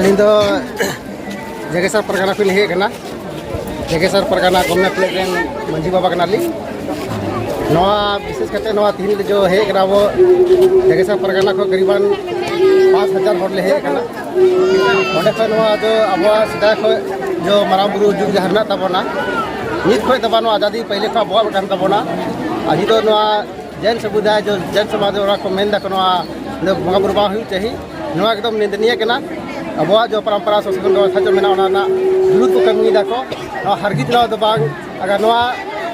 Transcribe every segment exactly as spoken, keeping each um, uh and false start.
ᱟᱹᱞᱤᱧ ᱫᱚ ᱡᱟᱜᱮᱥᱟᱨ ᱯᱟᱨᱜᱟᱱᱟ ᱠᱷᱚᱱ ᱞᱤᱧ ᱦᱮᱡ ᱟᱠᱟᱱᱟ᱾ ᱡᱟᱜᱮᱥᱟᱨ ᱯᱟᱨᱜᱟᱱᱟ ᱜᱚᱢᱱᱟ ᱯᱞᱮᱴ ᱨᱮᱱ ᱢᱟᱹᱡᱷᱤ ᱵᱟᱵᱟ ᱠᱟᱱᱟᱞᱤᱧ᱾ ᱱᱚᱣᱟ ᱵᱤᱥᱮᱥ ᱠᱟᱛᱮ ᱱᱚᱣᱟ ᱛᱤᱦᱤᱧ ᱞᱮ ᱡᱚ ᱦᱮᱡ ᱟᱠᱟᱱᱟ ᱟᱵᱚ ᱡᱟᱜᱮᱥᱟᱨ ᱯᱟᱨᱜᱟᱱᱟ ᱠᱷᱚᱱ ᱠᱟᱨᱤᱵᱟᱱ ᱯᱟᱸᱪ ᱦᱟᱡᱟᱨ ᱦᱚᱲ ᱞᱮ ᱦᱮᱡ ᱟᱠᱟᱱᱟ᱾ ᱚᱸᱰᱮ ᱠᱷᱚᱱ ᱱᱚᱣᱟ ᱫᱚ ᱟᱵᱚᱣᱟᱜ ᱥᱮᱫᱟᱭ ᱠᱷᱚᱱ ᱡᱚ ᱢᱟᱨᱟᱝ ᱵᱩᱨᱩ ᱡᱩᱜᱽ ᱡᱟᱦᱟᱸ ᱢᱮᱱᱟᱜ ᱛᱟᱵᱚᱱᱟ, ᱱᱤᱛ ᱠᱷᱚᱱ ᱫᱚ ᱵᱟᱹᱱᱩᱜᱼᱟ, ᱟᱡᱟᱫᱤ ᱯᱟᱹᱦᱤᱞᱮ ᱠᱷᱚᱱ ᱟᱵᱚᱣᱟᱜ ᱠᱟᱱ ᱛᱟᱵᱚᱱᱟ᱾ ᱟᱨ ᱱᱤᱛᱚᱜ ᱱᱚᱣᱟ ᱡᱮᱱ ᱥᱚᱢᱩᱫᱟᱭ, ᱡᱚ-, ᱡᱮᱱ ᱥᱚᱢᱟᱡᱽ ᱚᱱᱟ ᱠᱚ ᱢᱮᱱ ᱫᱟᱠᱚ ᱱᱚᱣᱟ ᱫᱚ ᱵᱚᱸᱜᱟ ᱵᱩᱨᱩ ᱵᱟᱝ ᱦᱩᱭᱩᱜ ᱪᱟᱹᱦᱤ᱾ ᱱᱚᱣᱟ ᱮᱠᱫᱚᱢ ᱱᱤᱱᱫᱚᱱᱤᱭᱚ ᱠᱟᱱᱟ᱾ ᱟᱵᱚᱣᱟᱜ ᱡᱚ ᱯᱚᱨᱚᱢᱯᱚᱨᱟ ᱥᱚᱝᱥᱠᱨᱤᱛ ᱵᱮᱵᱚᱥᱛᱷᱟ ᱡᱚ ᱢᱮᱱᱟᱜᱼᱟ, ᱚᱱᱟ ᱨᱮᱱᱟᱜ ᱵᱤᱨᱩᱫᱷ ᱠᱚ ᱠᱟᱹᱢᱤᱭᱮᱫᱟ ᱠᱚ᱾ ᱱᱚᱣᱟ ᱦᱟᱨᱜᱤᱛ ᱱᱚᱣᱟ ᱫᱚ ᱵᱟᱝ, ᱟᱜᱟᱨ ᱱᱚᱣᱟ,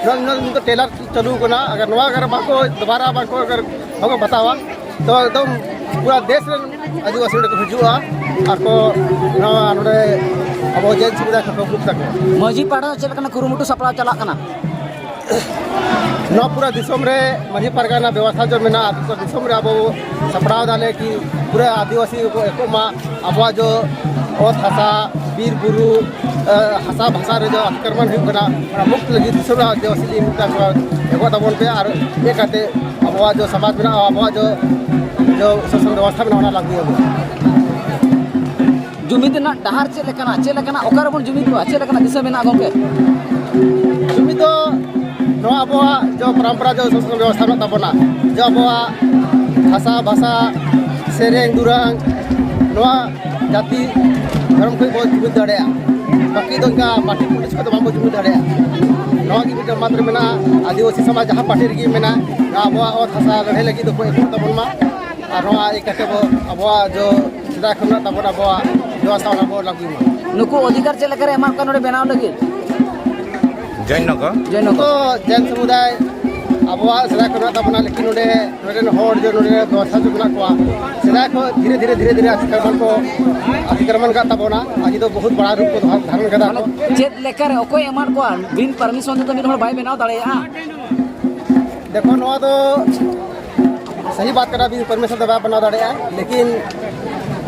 ᱱᱚᱣᱟ, ᱱᱚᱣᱟ ᱱᱤᱛᱚᱜ ᱴᱮᱞᱟᱨ ᱪᱟᱹᱞᱩ ᱠᱟᱱᱟ, ᱟᱜᱟᱨ ᱱᱚᱣᱟ ᱟᱜᱟᱨ ᱵᱟᱠᱚ ᱫᱚᱵᱟᱨᱟ ᱵᱟᱝᱠᱚ ᱟᱜᱟᱨ ᱵᱟᱠᱚ ᱵᱟᱛᱟᱣᱟ, ᱛᱚ ᱮᱠᱫᱚᱢ ᱯᱩᱨᱟ ᱫᱮᱥ ᱨᱮᱱ ᱟᱹᱫᱤᱵᱟᱹᱥᱤ ᱱᱚᱰᱮ ᱠᱚ ᱦᱤᱡᱩᱜᱼᱟ ᱟᱨ ᱠᱚ ᱱᱚᱣᱟ ᱱᱚᱰᱮ ᱟᱵᱚ ᱡᱮᱱ ᱥᱩᱵᱤᱫᱷᱟ ᱠᱚ ᱵᱩᱡᱽ ᱛᱟᱠᱚ᱾ ᱢᱟᱹᱡᱷᱤ ᱯᱟᱦᱴᱟ ᱪᱮᱫ ᱞᱮᱠᱟᱱᱟᱜ ᱠᱩᱨᱩᱢᱩᱴᱩ ᱥᱟᱯᱲᱟᱣ ᱪᱟᱞᱟᱜ ᱠᱟᱱᱟ? ᱱᱚᱣᱟ ᱯᱩᱨᱟᱹ ᱫᱤᱥᱚᱢ ᱨᱮ ᱢᱟᱹᱡᱷᱤ ᱯᱟᱨᱜᱟᱱᱟ ᱵᱮᱵᱚᱥᱛᱷᱟ ᱡᱚ ᱢᱮᱱᱟᱜᱼᱟ, ᱟᱹᱛᱩ ᱫᱤᱥᱚᱢ ᱨᱮ ᱟᱵᱚ ᱥᱟᱯᱲᱟᱣ ᱫᱟᱞᱮ ᱠᱤ ᱯᱩᱨᱟᱹ ᱟᱹᱫᱤᱵᱟᱹᱥᱤ ᱠᱚ ᱮᱠᱚᱜ ᱢᱟ, ᱟᱵᱚᱣᱟᱜ ᱡᱚ ᱚᱛ ᱦᱟᱥᱟ, ᱵᱤᱨ ᱵᱩᱨᱩ, ᱮ, ᱦᱟᱥᱟ ᱵᱷᱟᱥᱟ ᱨᱮ ᱡᱚ ᱟᱛᱤᱠᱨᱚᱢᱚᱱ ᱦᱩᱭᱩᱜ ᱠᱟᱱᱟ, ᱚᱱᱟ ᱢᱩᱠᱛ ᱞᱟᱹᱜᱤᱫ ᱫᱤᱥᱚᱢ ᱨᱮ ᱟᱹᱫᱤᱵᱟᱹᱥᱤ ᱞᱟᱹᱜᱤᱫ ᱢᱤᱫᱴᱟᱝ ᱠᱚ ᱮᱠᱚᱜ ᱛᱟᱵᱚᱱ ᱯᱮ᱾ ᱟᱨ ᱤᱱᱟᱹ ᱠᱟᱛᱮ ᱟᱵᱚᱣᱟᱜ ᱡᱚ ᱥᱚᱢᱟᱡᱽ ᱢᱮᱱᱟᱜᱼᱟ, ᱟᱵᱚᱣᱟᱜ ᱡᱚ, ᱡᱚ ᱥᱟᱥᱚᱱ ᱵᱮᱵᱚᱥᱛᱷᱟ ᱢᱮᱱᱟᱜᱼᱟ, ᱚᱱᱟ ᱞᱟᱹᱜᱩᱭᱟᱵᱚᱱ᱾ ᱡᱩᱢᱤᱫ ᱨᱮᱱᱟᱜ ᱰᱟᱦᱟᱨ ᱪᱮᱫ ᱞᱮᱠᱟᱱᱟ? ᱪᱮᱫ ᱞᱮᱠᱟᱱᱟᱜ, ᱚᱠᱟ ᱨᱮᱵᱚᱱ ᱡᱩᱢᱤᱫᱚᱜᱼᱟ? ᱪᱮᱫ ᱞᱮᱠᱟᱱᱟᱜ ᱫᱤᱥᱟᱹ ᱢᱮᱱᱟᱜᱼᱟ ᱜᱚᱢᱠᱮ? ᱡᱩᱢᱤᱫ ᱫᱚ ᱱᱚᱣᱟ ᱟᱵᱚᱣᱟᱜ ᱡᱚ ᱯᱚᱨᱚᱢᱯᱚᱨᱟ ᱡᱚ ᱥᱚᱝᱥᱠᱨᱤᱛ ᱵᱮᱵᱚᱥᱛᱷᱟ ᱢᱮᱱᱟᱜ ᱛᱟᱵᱚᱱᱟ, ᱡᱚ ᱟᱵᱚᱣᱟᱜ ᱵᱷᱟᱥᱟ, ᱵᱷᱟᱥᱟ, ᱥᱮᱨᱮᱧ, ᱫᱩᱨᱟᱝ, ᱱᱚᱣᱟ ᱡᱟᱹᱛᱤ ᱫᱷᱚᱨᱚᱢ ᱠᱷᱚᱱ ᱵᱚᱱ ᱡᱩᱢᱤᱫ ᱫᱟᱲᱮᱭᱟᱜᱼᱟ᱾ ᱵᱟᱹᱠᱤ ᱫᱚ ᱚᱱᱠᱟ ᱯᱟᱨᱴᱤ ᱯᱚᱞᱤᱴᱤᱠᱥ ᱠᱚᱫᱚ ᱵᱟᱝᱵᱚᱱ ᱡᱩᱢᱤᱫ ᱫᱟᱲᱮᱭᱟᱜᱼᱟ᱾ ᱱᱚᱣᱟ ᱜᱮ ᱢᱤᱫᱴᱟᱝ ᱢᱟᱛᱨᱚ ᱢᱮᱱᱟᱜᱼᱟ, ᱟᱹᱫᱤᱵᱟᱹᱥᱤ ᱥᱚᱢᱟᱡᱽ ᱡᱟᱦᱟᱸ ᱯᱟᱨᱴᱤ ᱨᱮᱜᱮ ᱢᱮᱱᱟᱜᱼᱟ, ᱟᱵᱚᱣᱟᱜ ᱚᱛ ᱦᱟᱥᱟ ᱞᱟᱹᱲᱦᱟᱹᱭ ᱞᱟᱹᱜᱤᱫ ᱫᱚᱠᱚ ᱮᱛᱚᱦᱚᱵ ᱛᱟᱵᱚᱱ ᱢᱟ᱾ ᱟᱨ ᱱᱚᱣᱟ ᱤᱭᱟᱹ ᱠᱟᱛᱮ ᱵᱚ ᱟᱵᱚᱣᱟᱜ ᱡᱚ ᱥᱮᱫᱟᱭ ᱠᱷᱚᱱᱟᱜ ᱛᱟᱵᱚᱱ ᱟᱵᱚᱣᱟᱜ ᱡᱚ ᱦᱟᱥᱟ ᱚᱱᱟ ᱵᱚ ᱞᱟᱹᱜᱩᱭ ᱢᱟ᱾ ᱱᱩᱠᱩ ᱚᱫᱷᱤᱠᱟᱨ ᱪᱮᱫ ᱞᱮᱠᱟᱨᱮ ᱮᱢᱟᱜ ᱠᱚᱣᱟ ᱱᱚᱰᱮ ᱵᱮᱱᱟᱣ ᱞᱟᱹᱜᱤᱫ? ᱡᱚᱭᱱᱚᱜᱚᱨ᱾ ᱡᱚᱭᱱᱚᱜᱚᱨ᱾ ᱛᱚ ᱡᱮᱱ ᱥᱚᱢᱩᱫᱟᱭ ᱟᱵᱚᱣᱟᱜ ᱥᱮᱫᱟᱭ ᱠᱷᱚᱱᱟᱜ ᱛᱟᱵᱚᱱᱟ, ᱞᱮᱠᱤᱱ ᱱᱚᱰᱮ ᱱᱚᱰᱮ ᱨᱮᱱ ᱦᱚᱲ ᱡᱮ ᱱᱚᱰᱮ ᱵᱮᱵᱚᱥᱛᱷᱟ ᱡᱩᱜᱽ ᱢᱮᱱᱟᱜ ᱠᱚᱣᱟ, ᱥᱮᱫᱟᱭ ᱠᱷᱚᱱ ᱫᱷᱤᱨᱮ ᱫᱷᱤᱨᱮ ᱫᱷᱤᱨᱮ ᱫᱷᱤᱨᱮ ᱟᱛᱤᱠᱨᱚᱢᱚᱱ ᱠᱚ ᱟᱛᱤᱠᱨᱚᱢᱚᱱ ᱟᱠᱟᱫ ᱛᱟᱵᱚᱱᱟ᱾ ᱟᱨ ᱱᱤᱛᱚᱜ ᱵᱚᱦᱩᱛ ᱵᱟᱲᱟ ᱨᱩᱯ ᱠᱚ ᱫᱷᱟᱨ-, ᱫᱷᱟᱨᱚᱱ ᱠᱟᱫᱟ ᱠᱚ᱾ ᱪᱮᱫ ᱞᱮᱠᱟᱨᱮ ᱚᱠᱚᱭ ᱮᱢᱟᱫ ᱠᱚᱣᱟ? ᱵᱤᱱ ᱯᱟᱨᱢᱤᱥᱚᱱ ᱛᱮᱫᱚ ᱢᱤᱫ ᱦᱚᱲ ᱵᱟᱭ ᱵᱮᱱᱟᱣ ᱫᱟᱲᱮᱭᱟᱜᱼᱟ᱾ ᱫᱮᱠᱷᱚ, ᱱᱚᱣᱟ ᱫᱚ ᱥᱟᱹᱦᱤ ᱵᱟᱛ ᱠᱟᱱᱟ, ᱵᱤᱱ ᱯᱟᱨᱢᱤᱥᱚᱱ ᱫᱚ ᱵᱟᱭ ᱵᱮᱱᱟᱣ ᱫᱟᱲᱮᱭᱟᱜᱼᱟ, ᱞᱮᱠᱤᱱ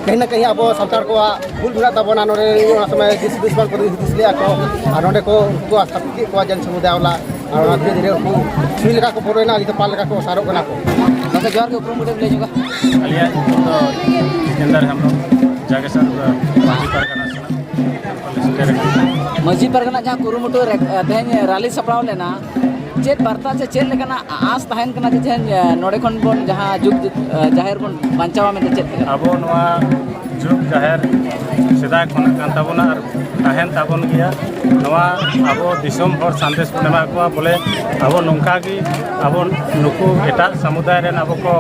ᱠᱟᱹᱦᱤ ᱱᱟ ᱠᱟᱹᱦᱤ ᱟᱵᱚ ᱥᱟᱱᱛᱟᱲ ᱠᱚᱣᱟᱜ ᱵᱷᱩᱞ ᱢᱮᱱᱟᱜ ᱛᱟᱵᱚᱱᱟ᱾ ᱱᱚᱰᱮ ᱚᱱᱟ ᱥᱚᱢᱚᱭ ᱫᱤᱥ ᱦᱩᱫᱤᱥ ᱵᱟᱝ ᱠᱚ ᱦᱩᱫᱤᱥ ᱞᱮᱜᱼᱟ ᱠᱚ, ᱟᱨ ᱱᱚᱰᱮ ᱠᱚ ᱩᱱᱠᱩ ᱠᱚ ᱥᱟᱵ ᱠᱮᱫ ᱠᱚᱣᱟ ᱡᱮᱱ ᱥᱚᱢᱩᱫᱟᱭ ᱵᱟᱞᱟ, ᱟᱨ ᱚᱱᱟ ᱫᱷᱤᱨᱮ ᱫᱷᱤᱨᱮ ᱩᱱᱠᱩ ᱥᱩᱭ ᱞᱮᱠᱟ ᱠᱚ ᱵᱚᱞᱚᱭᱮᱱᱟ, ᱱᱤᱛᱚᱜ ᱯᱟᱞ ᱞᱮᱠᱟ ᱠᱚ ᱚᱥᱟᱨᱚᱜ ᱠᱟᱱᱟ ᱠᱚ᱾ ᱜᱚᱢᱠᱮ ᱡᱚᱦᱟᱨ ᱜᱮ, ᱩᱯᱨᱩᱢ ᱠᱟᱹᱴᱤᱡ ᱮᱢ ᱞᱟᱹᱭ ᱧᱚᱜᱟ? ᱟᱹᱞᱤᱧᱟᱜ ᱧᱩᱛᱩᱢ ᱫᱚ ᱡᱤᱛᱮᱱᱫᱨ ᱦᱮᱢᱵᱨᱚᱢ᱾ ᱡᱟᱜᱮ ᱥᱟᱨ, ᱢᱟᱹᱡᱷᱤ ᱯᱟᱨᱜᱟᱱᱟ ᱥᱟᱞᱟᱜ ᱥᱮᱴᱮᱨ ᱟᱠᱟᱱᱟ᱾ ᱢᱟᱹᱡᱷᱤ ᱯᱟᱨᱜᱟᱱᱟ ᱡᱟᱦᱟᱸ ᱠᱩᱨᱩᱢᱩᱴᱩ ᱨᱮ, ᱛᱮᱦᱮᱧ ᱨᱟᱞᱤ ᱥᱟᱯᱲᱟᱣ ᱞᱮᱱᱟ, ᱪᱮᱫ ᱵᱟᱨᱛᱟ ᱥᱮ ᱪᱮᱫ ᱞᱮᱠᱟᱱᱟᱜ ᱟᱸᱥ ᱛᱟᱦᱮᱱ ᱠᱟᱱᱟ ᱡᱮ ᱛᱮᱦᱮᱧ ᱱᱚᱰᱮ ᱠᱷᱚᱱ ᱵᱚᱱ ᱡᱟᱦᱟᱸ ᱡᱩᱜᱽ ᱡᱟᱦᱮᱨ ᱵᱚᱱ ᱵᱟᱧᱪᱟᱣᱟ ᱢᱮᱱᱛᱮ ᱪᱮᱫ ᱞᱮᱠᱟ? ᱟᱵᱚ ᱱᱚᱣᱟ ᱡᱩᱜᱽ ᱡᱟᱦᱮᱨ ᱥᱮᱫᱟᱭ ᱠᱷᱚᱱᱟᱜ ᱠᱟᱱ ᱛᱟᱵᱚᱱᱟ ᱟᱨ ᱛᱟᱦᱮᱱ ᱛᱟᱵᱚᱱ ᱜᱮᱭᱟ᱾ ᱱᱚᱣᱟ ᱟᱵᱚ ᱫᱤᱥᱚᱢ ᱦᱚᱲ ᱥᱟᱸᱫᱮᱥ ᱵᱚᱱ ᱮᱢᱟ ᱠᱚᱣᱟ, ᱵᱚᱞᱮ ᱟᱵᱚ ᱱᱚᱝᱠᱟ ᱜᱮ ᱟᱵᱚ ᱱᱩᱠᱩ ᱮᱴᱟᱜ ᱥᱟᱢᱩᱫᱟᱭ ᱨᱮᱱ ᱟᱵᱚ ᱠᱚ,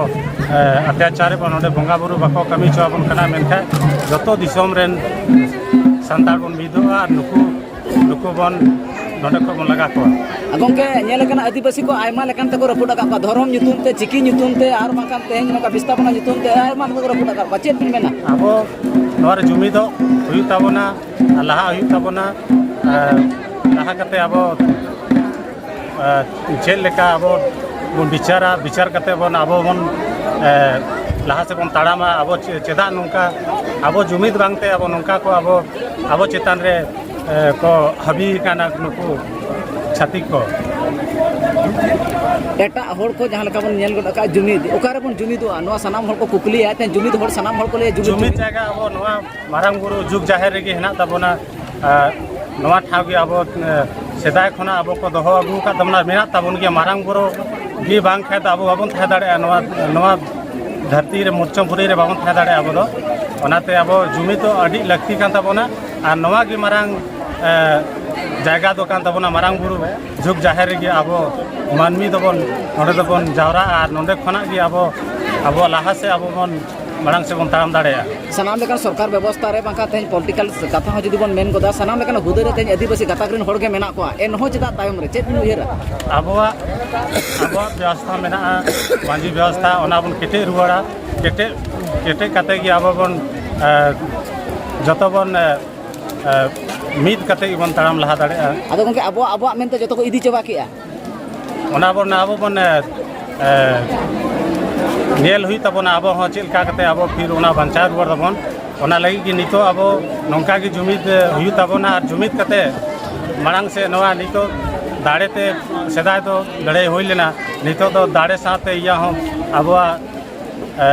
ᱮ, ᱚᱛᱛᱟᱪᱟᱨᱮᱫ ᱵᱚᱱᱟ, ᱱᱚᱰᱮ ᱵᱚᱸᱜᱟ ᱵᱩᱨᱩ ᱵᱟᱠᱚ ᱠᱟᱹᱢᱤ ᱦᱚᱪᱚ ᱟᱵᱚᱱ ᱠᱟᱱᱟ, ᱢᱮᱱᱠᱷᱟᱱ ᱡᱚᱛᱚ ᱫᱤᱥᱚᱢ ᱨᱮᱱ ᱥᱟᱱᱛᱟᱲ ᱵᱚᱱ ᱢᱤᱫᱚᱜᱼᱟ ᱟᱨ ᱱᱩᱠᱩ, ᱱᱩᱠᱩ ᱵᱚᱱ ᱱᱚᱰᱮ ᱠᱷᱚᱱ ᱵᱚᱱ ᱞᱟᱜᱟ ᱠᱚᱣᱟ᱾ ᱟᱨ ᱜᱚᱢᱠᱮ, ᱧᱮᱞ ᱟᱠᱟᱱᱟ ᱟᱹᱫᱤᱵᱟᱹᱥᱤ ᱠᱚ ᱟᱭᱢᱟ ᱞᱮᱠᱟᱱ ᱛᱮᱠᱚ ᱨᱟᱹᱯᱩᱫ ᱟᱠᱟᱫ ᱠᱚᱣᱟ, ᱫᱷᱚᱨᱚᱢ ᱧᱩᱛᱩᱢ ᱛᱮ, ᱪᱤᱠᱤ ᱧᱩᱛᱩᱢ ᱛᱮ, ᱟᱨ ᱵᱟᱝᱠᱷᱟᱱ ᱛᱮᱦᱮᱧ ᱱᱚᱝᱠᱟ ᱵᱤᱥᱛᱟᱯᱚᱱᱟ ᱧᱩᱛᱩᱢ ᱛᱮ ᱟᱭᱢᱟ ᱞᱮᱠᱟ ᱠᱚ ᱨᱟᱹᱯᱩᱫ ᱟᱠᱟᱫ ᱠᱚᱣᱟ᱾ ᱪᱮᱫ ᱵᱤᱱ ᱢᱮᱱᱟ? ᱟᱵᱚ ᱱᱚᱣᱟ ᱨᱮ ᱡᱩᱢᱤᱫᱚᱜ ᱦᱩᱭᱩᱜ ᱛᱟᱵᱚᱱᱟ ᱟᱨ ᱞᱟᱦᱟ ᱦᱩᱭᱩᱜ ᱛᱟᱵᱚᱱᱟ᱾ ᱟᱨ ᱞᱟᱦᱟ ᱠᱟᱛᱮ ᱟᱵᱚ, ᱟᱨ ᱪᱮᱫ ᱞᱮᱠᱟ ᱟᱵᱚ ᱵᱚᱱ ᱵᱤᱪᱟᱨᱟ, ᱵᱤᱪᱟᱨ ᱠᱟᱛᱮ ᱵᱚᱱ ᱟᱵᱚ ᱵᱚᱱ, ᱮ, ᱞᱟᱦᱟ ᱥᱮᱫ ᱵᱚᱱ ᱛᱟᱲᱟᱢᱟ᱾ ᱟᱵᱚ ᱪᱮ-, ᱪᱮᱫᱟᱜ ᱱᱚᱝᱠᱟ ᱟᱵᱚ ᱡᱩᱢᱤᱫ ᱵᱟᱝᱛᱮ ᱟᱵᱚ ᱱᱚᱝᱠᱟ ᱠᱚ ᱟᱵᱚ, ᱟᱵᱚ ᱪᱮᱛᱟᱱ ᱨᱮ, ᱮ, ᱠᱚ ᱦᱟᱹᱵᱤ ᱟᱠᱟᱱᱟ ᱱᱩᱠᱩ ᱪᱷᱟᱹᱛᱤᱠ ᱠᱚ? ᱮᱴᱟᱜ ᱦᱚᱲ ᱠᱚ ᱡᱟᱦᱟᱸ ᱞᱮᱠᱟ ᱵᱚᱱ ᱧᱮᱞ ᱜᱚᱫ ᱟᱠᱟᱫ ᱡᱩᱢᱤᱫ, ᱚᱠᱟ ᱨᱮᱵᱚᱱ ᱡᱩᱢᱤᱫᱚᱜᱼᱟ? ᱱᱚᱣᱟ ᱥᱟᱱᱟᱢ ᱦᱚᱲ ᱠᱚ ᱠᱩᱠᱞᱤᱭᱟ, ᱮᱱᱛᱮ ᱡᱩᱢᱤᱫ ᱦᱚᱲ ᱥᱟᱱᱟᱢ ᱦᱚᱲ ᱠᱚ ᱞᱟᱹᱭᱟ ᱡᱩᱢᱤᱫ, ᱡᱩᱢᱤᱫ ᱡᱩᱢᱤᱫ᱾ ᱡᱟᱭᱜᱟ ᱟᱵᱚ ᱱᱚᱣᱟ ᱢᱟᱨᱟᱝ ᱵᱩᱨᱩ ᱡᱩᱜᱽ ᱡᱟᱦᱮᱨ ᱨᱮᱜᱮ ᱦᱮᱱᱟᱜ ᱛᱟᱵᱚᱱᱟ᱾ ᱟᱨ ᱱᱚᱣᱟ ᱴᱷᱟᱶ ᱜᱮ ᱟᱵᱚ, ᱮ, ᱥᱮᱫᱟᱭ ᱠᱷᱚᱱᱟᱜ ᱟᱵᱚ ᱠᱚ ᱫᱚᱦᱚ ᱟᱹᱜᱩ ᱟᱠᱟᱫ ᱛᱟᱵᱚᱱᱟ, ᱢᱮᱱᱟᱜ ᱛᱟᱵᱚᱱ ᱜᱮᱭᱟ᱾ ᱢᱟᱨᱟᱝ ᱵᱩᱨᱩ ᱜᱮ ᱵᱟᱝ ᱠᱷᱟᱱ ᱫᱚ ᱟᱵᱚ ᱵᱟᱵᱚᱱ ᱛᱟᱦᱮᱸ ᱫᱟᱲᱮᱭᱟᱜᱼᱟ, ᱱᱚᱣᱟ, ᱱᱚᱣᱟ ᱫᱷᱟᱹᱨᱛᱤ ᱨᱮ, ᱢᱩᱨᱪᱚᱝᱯᱩᱨᱤ ᱨᱮ ᱵᱟᱵᱚᱱ ᱛᱟᱦᱮᱸ ᱫᱟᱲᱮᱭᱟᱜᱼᱟ ᱟᱵᱚ ᱫᱚ᱾ ᱚᱱᱟᱛᱮ ᱟᱵᱚ ᱡᱩᱢᱤᱫ ᱫᱚ ᱟᱹᱰᱤ ᱞᱟᱹᱠᱛᱤ ᱠᱟᱱ ᱛᱟᱵᱚᱱᱟ᱾ ᱟᱨ ᱱᱚᱣᱟ ᱜᱮ ᱢᱟᱨᱟᱝ, ᱮ, ᱡᱟᱭᱜᱟ ᱫᱚ ᱠᱟᱱ ᱛᱟᱵᱚᱱᱟ, ᱢᱟᱨᱟᱝ ᱵᱩᱨᱩ ᱡᱩᱜᱽ ᱡᱟᱦᱮᱨ ᱨᱮᱜᱮ ᱟᱵᱚ ᱢᱟᱹᱱᱢᱤ ᱫᱚᱵᱚᱱ, ᱱᱚᱰᱮ ᱫᱚᱵᱚᱱ ᱡᱟᱣᱨᱟᱜᱼᱟ ᱟᱨ ᱱᱚᱰᱮ ᱠᱷᱚᱱᱟᱜ ᱜᱮ ᱟᱵᱚ, ᱟᱵᱚᱣᱟᱜ ᱞᱟᱦᱟ ᱥᱮᱫ ᱟᱵᱚ ᱵᱚᱱ ᱢᱟᱲᱟᱝ ᱥᱮᱫ ᱵᱚᱱ ᱛᱟᱲᱟᱢ ᱫᱟᱲᱮᱭᱟᱜᱼᱟ᱾ ᱥᱟᱱᱟᱢ ᱞᱮᱠᱟᱱ ᱥᱚᱨᱠᱟᱨ ᱵᱮᱵᱚᱥᱛᱷᱟ ᱨᱮ, ᱵᱟᱝᱠᱷᱟᱱ ᱛᱮᱦᱮᱧ ᱯᱚᱞᱤᱴᱤᱠᱟᱞ ᱠᱟᱛᱷᱟ ᱦᱚᱸ ᱡᱩᱫᱤ ᱵᱚᱱ ᱢᱮᱱ ᱜᱚᱫᱟ, ᱥᱟᱱᱟᱢ ᱞᱮᱠᱟᱱ ᱦᱩᱫᱟᱹ ᱨᱮ ᱛᱮᱦᱮᱧ ᱟᱹᱫᱤᱵᱟᱹᱥᱤ ᱜᱟᱛᱟᱠ ᱨᱮᱱ ᱦᱚᱲ ᱜᱮ ᱢᱮᱱᱟᱜ ᱠᱚᱣᱟ, ᱮᱱᱦᱚᱸ ᱪᱮᱫᱟᱜ ᱛᱟᱭᱚᱢ ᱨᱮ? ᱪᱮᱫ ᱵᱤᱱ ᱩᱭᱦᱟᱹᱨᱟ? ᱟᱵᱚᱣᱟᱜ, ᱟᱵᱚᱣᱟᱜ ᱵᱮᱵᱚᱥᱛᱷᱟ ᱢᱮᱱᱟᱜᱼᱟ, ᱢᱟᱹᱡᱷᱤ ᱵᱮᱵᱚᱥᱛᱷᱟ, ᱚᱱᱟ ᱵᱚᱱ ᱠᱮᱴᱮᱡ ᱨᱩᱣᱟᱹᱲᱟ᱾ ᱠᱮᱴᱮᱡ, ᱠᱮᱴᱮᱡ ᱠᱟᱛᱮ ᱜᱮ ᱟᱵᱚ ᱵᱚᱱ, ᱮ, ᱡᱚᱛᱚ ᱵᱚᱱ, ᱮ, ᱮ, ᱢᱤᱫ ᱠᱟᱛᱮ ᱜᱮᱵᱚᱱ ᱛᱟᱲᱟᱢ ᱞᱟᱦᱟ ᱫᱟᱲᱮᱭᱟᱜᱼᱟ᱾ ᱟᱫᱚ ᱜᱚᱢᱠᱮ, ᱟᱵᱚᱣᱟᱜ, ᱟᱵᱚᱣᱟᱜ ᱢᱮᱱᱛᱮ ᱡᱚᱛᱚ ᱠᱚ ᱤᱫᱤ ᱪᱟᱵᱟ ᱠᱮᱜᱼᱟ᱾ ᱚᱱᱟ ᱵᱚᱱ ᱟᱵᱚ ᱵᱚᱱ, ᱮ, ᱮ, ᱧᱮᱞ ᱦᱩᱭᱩᱜ ᱛᱟᱵᱚᱱᱟ, ᱟᱵᱚ ᱦᱚᱸ ᱪᱮᱫ ᱞᱮᱠᱟ ᱠᱟᱛᱮ ᱟᱵᱚ ᱯᱷᱤᱨ ᱚᱱᱟ ᱵᱟᱧᱪᱟᱣ ᱨᱩᱣᱟᱹᱲ ᱫᱟᱵᱚᱱ᱾ ᱚᱱᱟ ᱞᱟᱹᱜᱤᱫ ᱜᱮ ᱱᱤᱛᱚᱜ ᱟᱵᱚ ᱱᱚᱝᱠᱟ ᱜᱮ ᱡᱩᱢᱤᱫ, ᱮ, ᱦᱩᱭᱩᱜ ᱛᱟᱵᱚᱱᱟ ᱟᱨ ᱡᱩᱢᱤᱫ ᱠᱟᱛᱮ ᱢᱟᱲᱟᱝ ᱥᱮᱫ ᱱᱚᱣᱟ ᱱᱤᱛᱚᱜ ᱫᱟᱲᱮ ᱛᱮ, ᱥᱮᱫᱟᱭ ᱫᱚ ᱞᱟᱹᱲᱦᱟᱹᱭ ᱦᱩᱭ ᱞᱮᱱᱟ, ᱱᱤᱛᱚᱜ ᱫᱚ ᱫᱟᱲᱮ ᱥᱟᱶᱛᱮ ᱤᱭᱟᱹ ᱦᱚᱸ ᱟᱵᱚᱣᱟᱜ ᱮ,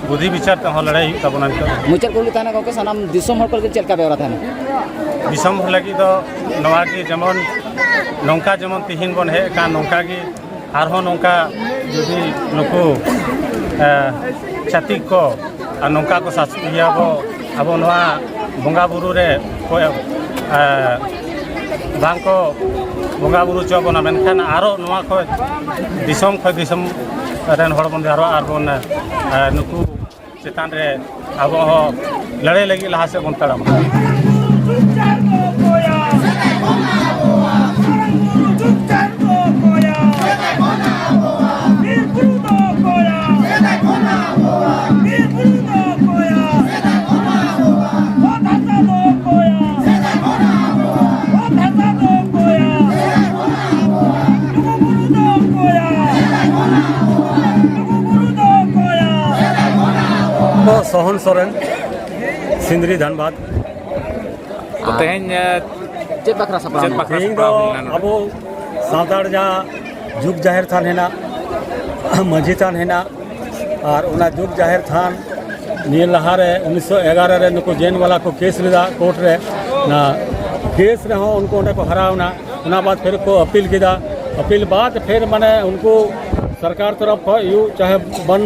ᱵᱩᱫᱷᱤ ᱵᱤᱪᱟᱨ ᱛᱮᱦᱚᱸ ᱞᱟᱹᱲᱦᱟᱹᱭ ᱦᱩᱭᱩᱜ ᱛᱟᱵᱚᱱᱟ ᱱᱤᱛᱚᱜ᱾ ᱢᱩᱪᱟᱹᱫ ᱠᱩᱠᱞᱤ ᱛᱟᱦᱮᱱᱟ ᱜᱚᱢᱠᱮ, ᱥᱟᱱᱟᱢ ᱫᱤᱥᱚᱢ ᱦᱚᱲ ᱠᱚ ᱞᱟᱹᱜᱤᱫ ᱪᱮᱫ ᱞᱮᱠᱟ ᱵᱮᱣᱨᱟ ᱛᱟᱦᱮᱱᱟ? ᱫᱤᱥᱚᱢ ᱦᱚᱲ ᱞᱟᱹᱜᱤᱫ ᱫᱚ ᱱᱚᱣᱟ ᱜᱮ, ᱡᱮᱢᱚᱱ ᱱᱚᱝᱠᱟ ᱡᱮᱢᱚᱱ ᱛᱤᱦᱤᱧ ᱵᱚᱱ ᱦᱮᱡ ᱟᱠᱟᱱ, ᱱᱚᱝᱠᱟ ᱜᱮ ᱟᱨᱦᱚᱸ ᱱᱚᱝᱠᱟ ᱡᱩᱫᱤ ᱱᱩᱠᱩ, ᱮ, ᱪᱷᱟᱹᱛᱤᱠ ᱠᱚ ᱟᱨ ᱱᱚᱝᱠᱟ ᱠᱚ ᱥᱟᱥ-, ᱤᱭᱟᱹ ᱟᱵᱚ, ᱟᱵᱚ ᱱᱚᱣᱟ ᱵᱚᱸᱜᱟ ᱵᱩᱨᱩ ᱨᱮ ᱠᱚ, ᱮ, ᱵᱟᱝ ᱠᱚ ᱵᱚᱸᱜᱟ ᱵᱩᱨᱩ ᱦᱚᱪᱚ ᱵᱚᱱᱟ, ᱢᱮᱱᱠᱷᱟᱱ ᱟᱨᱚ ᱱᱚᱣᱟ ᱠᱷᱚᱱ ᱫᱤᱥᱚᱢ ᱠᱷᱚᱱ ᱫᱤᱥᱚᱢ ᱨᱮᱱ ᱦᱚᱲ ᱵᱚᱱ ᱡᱟᱨᱣᱟᱜᱼᱟ ᱟᱨ ᱵᱚᱱ, ᱮ, ᱱᱩᱠᱩ ᱪᱮᱛᱟᱱ ᱨᱮ ᱟᱵᱚ ᱦᱚᱸ ᱞᱟᱹᱲᱦᱟᱹᱭ ᱞᱟᱹᱜᱤᱫ ᱞᱟᱦᱟ ᱥᱮᱫ ᱵᱚᱱ ᱛᱟᱲᱟᱢᱟ᱾ ᱥᱚᱦᱚᱱ ᱥᱚᱨᱮᱱ, ᱥᱤᱸᱫᱽᱨᱤ ᱫᱷᱟᱱᱵᱟᱫᱽ᱾ ᱛᱚ ᱛᱮᱦᱮᱧ, ᱮ, ᱪᱮᱫ ᱵᱟᱠᱷᱨᱟ ᱥᱟᱯᱲᱟᱣ ᱪᱮᱫ ᱞᱮᱱᱟ? ᱵᱟᱠᱷᱨᱟ ᱛᱮᱦᱮᱧ ᱫᱚ ᱥᱟᱯᱲᱟᱣ ᱦᱩᱭ ᱞᱮᱱᱟ ᱱᱚᱰᱮ? ᱟᱵᱚ ᱥᱟᱱᱛᱟᱲ ᱡᱟᱦᱟᱸ ᱡᱩᱜᱽ ᱡᱟᱦᱮᱨ ᱛᱷᱟᱱ ᱦᱮᱱᱟᱜ, ᱢᱟᱹᱡᱷᱤ ᱛᱷᱟᱱ ᱦᱮᱱᱟᱜ, ᱟᱨ ᱚᱱᱟ ᱡᱩᱜᱽ ᱡᱟᱦᱮᱨ ᱛᱷᱟᱱ ᱱᱤᱭᱟᱹ ᱞᱟᱦᱟᱨᱮ ᱩᱱᱤᱥᱥᱚ ᱮᱜᱟᱨᱚ ᱨᱮ ᱱᱩᱠᱩ ᱡᱮᱱ ᱵᱟᱞᱟ ᱠᱚ ᱠᱮᱥ ᱞᱮᱫᱟ ᱠᱳᱨᱴ ᱨᱮ᱾ ᱚᱱᱟ ᱠᱮᱥ ᱨᱮᱦᱚᱸ ᱩᱱᱠᱩ ᱚᱸᱰᱮ ᱠᱚ ᱦᱟᱨᱟᱣ ᱮᱱᱟ᱾ ᱚᱱᱟ ᱵᱟᱫ ᱯᱷᱤᱨ ᱠᱚ ᱟᱯᱤᱞ ᱠᱮᱫᱟ᱾ ᱟᱯᱤᱞ ᱵᱟᱫ ᱯᱷᱤᱨ ᱢᱟᱱᱮ ᱩᱱᱠᱩ ᱥᱚᱨᱠᱟᱨ ᱛᱚᱨᱚᱯ ᱠᱷᱚᱱ ᱦᱩᱭᱩᱜ ᱪᱟᱦᱮ ᱵᱚᱱ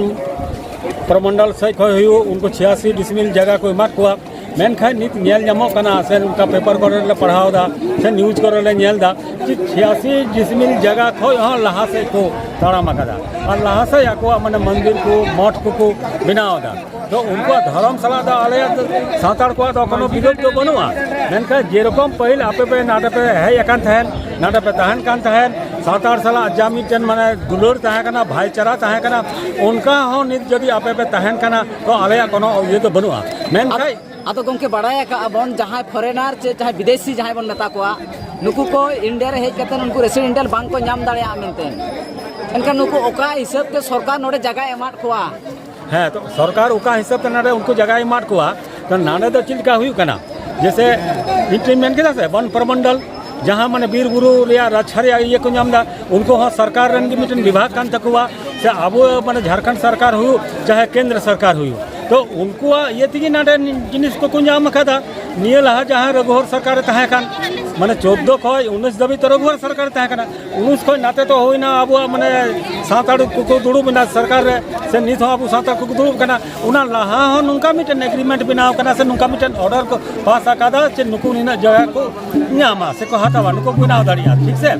ᱯᱨᱚᱢᱚᱱᱰᱚᱞ ᱥᱮᱫ ᱠᱷᱚᱱ ᱦᱩᱭᱩᱜ, ᱩᱱᱠᱩ ᱪᱷᱤᱭᱟᱥᱤ ᱰᱤᱥᱢᱤᱞ ᱡᱟᱭᱜᱟ ᱠᱚ ᱮᱢᱟᱫ ᱠᱚᱣᱟ᱾ ᱢᱮᱱᱠᱷᱟᱱ ᱱᱤᱛ ᱧᱮᱞ ᱧᱟᱢᱚᱜ ᱠᱟᱱᱟ, ᱥᱮ ᱚᱱᱠᱟ ᱯᱮᱯᱟᱨ ᱠᱚᱨᱮ ᱞᱮ ᱯᱟᱲᱦᱟᱣ ᱮᱫᱟ, ᱥᱮ ᱱᱤᱭᱩᱡᱽ ᱠᱚᱨᱮ ᱞᱮ ᱧᱮᱞ ᱮᱫᱟ, ᱡᱮ ᱪᱷᱤᱭᱟᱥᱤ ᱰᱤᱥᱢᱤᱞ ᱡᱟᱭᱜᱟ ᱠᱷᱚᱱ ᱦᱚᱸ ᱞᱟᱦᱟ ᱥᱮᱫ ᱠᱚ ᱛᱟᱲᱟᱢ ᱟᱠᱟᱫᱟ᱾ ᱟᱨ ᱞᱟᱦᱟ ᱥᱮᱫ ᱟᱠᱚᱣᱟᱜ ᱢᱟᱱᱮ ᱢᱚᱱᱫᱤᱨ ᱠᱚ, ᱢᱚᱴᱷ ᱠᱚᱠᱚ ᱵᱮᱱᱟᱣ ᱮᱫᱟ᱾ ᱛᱚ ᱩᱱᱠᱩᱣᱟᱜ ᱫᱷᱚᱨᱚᱢ ᱥᱟᱞᱟᱜ ᱫᱚ ᱟᱞᱮᱭᱟᱜ ᱫᱚ, ᱥᱟᱱᱛᱟᱲ ᱠᱚᱣᱟᱜ ᱫᱚ ᱠᱳᱱᱳ ᱵᱤᱨᱳᱫᱷ ᱫᱚ ᱵᱟᱹᱱᱩᱜᱼᱟ᱾ ᱢᱮᱱᱠᱷᱟᱱ ᱡᱮᱨᱚᱠᱚᱢ ᱯᱟᱹᱦᱤᱞ ᱟᱯᱮ ᱯᱮ ᱱᱟᱰᱮ ᱯᱮ ᱦᱮᱡ ᱟᱠᱟᱱ ᱛᱟᱦᱮᱸᱱ, ᱱᱟᱰᱮ ᱯᱮ ᱛᱟᱦᱮᱱ ᱠᱟᱱ ᱛᱟᱦᱮᱸᱱ, ᱥᱟᱱᱛᱟᱲ ᱥᱟᱞᱟᱜ ᱡᱟ ᱢᱤᱫᱴᱮᱱ ᱢᱟᱱᱮ ᱫᱩᱞᱟᱹᱲ ᱛᱟᱦᱮᱸ ᱠᱟᱱᱟ, ᱵᱷᱟᱭᱪᱟᱨᱟ ᱛᱟᱦᱮᱸ ᱠᱟᱱᱟ, ᱚᱱᱠᱟ ᱦᱚᱸ ᱱᱤᱛ ᱡᱩᱫᱤ ᱟᱯᱮ ᱯᱮ ᱛᱟᱦᱮᱱ ᱠᱟᱱᱟ, ᱛᱚ ᱟᱞᱮᱭᱟᱜ ᱠᱳᱱᱳ ᱤᱭᱟᱹ ᱫᱚ ᱵᱟᱹᱱᱩᱜᱼᱟ᱾ ᱢᱮᱱᱠᱷᱟᱱ ᱟᱫᱚ ᱜᱚᱢᱠᱮ, ᱵᱟᱲᱟᱭ ᱟᱠᱟᱜᱼᱟ ᱵᱚᱱ, ᱡᱟᱦᱟᱸᱭ ᱯᱷᱚᱨᱮᱱᱟᱨ ᱪᱮ ᱡᱟᱦᱟᱸᱭ ᱵᱤᱫᱮᱥᱤ ᱡᱟᱦᱟᱸᱭ ᱵᱚᱱ ᱢᱮᱛᱟ ᱠᱚᱣᱟ, ᱱᱩᱠᱩ ᱠᱚ ᱤᱱᱰᱤᱭᱟ ᱨᱮ ᱦᱮᱡ ᱠᱟᱛᱮ ᱩᱱᱠᱩ ᱨᱮᱥᱤᱰᱮᱱᱴᱟᱞ ᱵᱟᱝ ᱠᱚ ᱧᱟᱢ ᱫᱟᱲᱮᱭᱟᱜᱼᱟ ᱢᱮᱱᱛᱮ᱾ ᱮᱱᱠᱷᱟᱱ ᱱᱩᱠᱩ ᱚᱠᱟ ᱦᱤᱥᱟᱹᱵ ᱛᱮ ᱥᱚᱨᱠᱟᱨ ᱱᱚᱰᱮ ᱡᱟᱭᱜᱟᱭ ᱮᱢᱟᱫ ᱠᱚᱣᱟ? ᱦᱮᱸ, ᱛᱚ ᱥᱚᱨᱠᱟᱨ ᱚᱠᱟ ᱦᱤᱥᱟᱹᱵ ᱛᱮ ᱱᱚᱰᱮ ᱩᱱᱠᱩ ᱡᱟᱭᱜᱟᱭ ᱮᱢᱟᱫ ᱠᱚᱣᱟ, ᱛᱚ ᱱᱚᱰᱮ ᱫᱚ ᱪᱮᱫ ᱞᱮᱠᱟ ᱦᱩᱭᱩᱜ ᱠᱟᱱᱟ? ᱡᱮᱥᱮ ᱤᱧ ᱢᱮᱱ ᱠᱮᱫᱟ ᱥᱮ, ᱵᱚᱱ ᱯᱨᱚᱢᱚᱱᱰᱚᱞ, ᱡᱟᱦᱟᱸ ᱢᱟᱱᱮ ᱵᱤᱨ ᱵᱩᱨᱩ ᱨᱮᱭᱟᱜ ᱨᱟᱡᱽ ᱨᱮᱭᱟᱜ ᱤᱭᱟᱹ ᱠᱚ ᱧᱟᱢ ᱮᱫᱟ, ᱩᱱᱠᱩ ᱦᱚᱸ ᱥᱚᱨᱠᱟᱨ ᱨᱮᱱ ᱜᱮ ᱢᱤᱫᱴᱮᱱ ᱵᱤᱵᱷᱟᱜᱽ ᱠᱟᱱ ᱛᱟᱠᱚᱣᱟ᱾ ᱥᱮ ᱟᱵᱚ ᱢᱟᱱᱮ ᱡᱷᱟᱲᱠᱷᱚᱸᱰ ᱥᱚᱨᱠᱟᱨ ᱦᱩᱭᱩᱜ ᱪᱟᱦᱮ ᱠᱮᱱᱫᱨᱚ ᱥᱚᱨᱠᱟᱨ ᱦᱩᱭᱩᱜ, ᱛᱚ ᱩᱱᱠᱩᱣᱟᱜ ᱤᱭᱟᱹ ᱛᱮᱜᱮ ᱱᱚᱰᱮ ᱡᱤᱱᱤᱥ ᱠᱚᱠᱚ ᱧᱟᱢ ᱟᱠᱟᱫᱟ᱾ ᱱᱤᱭᱟᱹ ᱞᱟᱦᱟ ᱡᱟᱦᱟᱸ ᱨᱚᱜᱷᱩᱣᱚᱨ ᱥᱚᱨᱠᱟᱨᱮ ᱛᱟᱦᱮᱸ ᱠᱟᱱ, ᱢᱟᱱᱮ ᱪᱳᱫᱽᱫᱳ ᱠᱷᱚᱱ ᱩᱱᱤᱥ ᱫᱷᱟᱹᱵᱤᱡ ᱛᱚ ᱨᱚᱜᱷᱩᱣᱚᱨ ᱥᱚᱨᱠᱟᱨᱮ ᱛᱟᱦᱮᱸ ᱠᱟᱱᱟ᱾ ᱩᱱᱤᱥ ᱠᱷᱚᱱ ᱱᱟᱛᱮ ᱛᱚ ᱦᱩᱭᱱᱟ ᱟᱵᱚᱣᱟᱜ ᱢᱟᱱᱮ ᱥᱟᱱᱛᱟᱲ ᱠᱚᱠᱚ ᱫᱩᱲᱩᱵ ᱮᱱᱟ ᱥᱚᱨᱠᱟᱨ ᱨᱮ, ᱥᱮ ᱱᱤᱛ ᱦᱚᱸ ᱟᱵᱚ ᱥᱟᱱᱛᱟᱲ ᱠᱚᱠᱚ ᱫᱩᱲᱩᱵ ᱠᱟᱱᱟ᱾ ᱚᱱᱟ ᱞᱟᱦᱟ ᱦᱚᱸ ᱱᱚᱝᱠᱟ ᱢᱤᱫᱴᱮᱱ ᱮᱜᱽᱨᱤᱢᱮᱱᱴ ᱵᱮᱱᱟᱣ ᱠᱟᱱᱟ ᱥᱮ ᱱᱚᱝᱠᱟ ᱢᱤᱫᱴᱮᱱ ᱚᱨᱰᱟᱨ ᱠᱚ ᱯᱟᱥ ᱟᱠᱟᱫᱟ ᱡᱮ ᱱᱩᱠᱩ ᱱᱤᱱᱟᱹᱜ ᱡᱟᱭᱜᱟ ᱠᱚ ᱧᱟᱢᱟ ᱥᱮᱠᱚ ᱦᱟᱛᱟᱣᱟ, ᱱᱩᱠᱩ ᱵᱮᱱᱟᱣ ᱫᱟᱲᱮᱭᱟᱜᱼᱟ, ᱴᱷᱤᱠ ᱥᱮ?